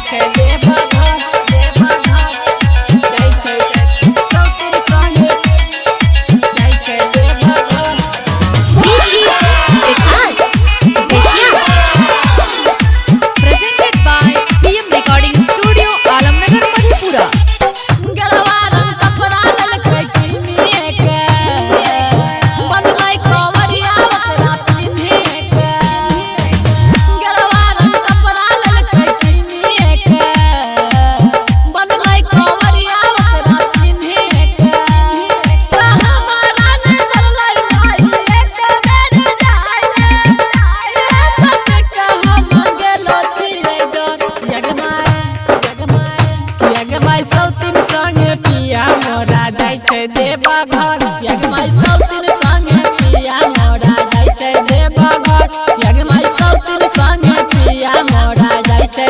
छै देवघर, देवघर जाइ छै सौतिन संगे जाइ छै Deoghar. DJ Vikas Bettiah. Presented by PM Recording Studio, Alamnagar, Madhepura. गरवा रंग कपड़ा ललकै किनिए के, बनलै कंवरिया ओकरा पिन्हिए के। गरवा रंग कपड़ा ललकै किनिए के, बनलै कंवरिया ओकरा पिन्हिए के। त हमारा ने डरलै भाई एक बेर जाइले, इहे सोच के हम गेलो छियै डर। यगमाय यगमाय यगमाय सौतिन संगे पिया मोरा जाइ छै देवघर। यगमाय सौतिन संगे पिया मोरा जाइ छै देवघर। यगमाय सौतिन संगे पिया मोरा जाइ छै।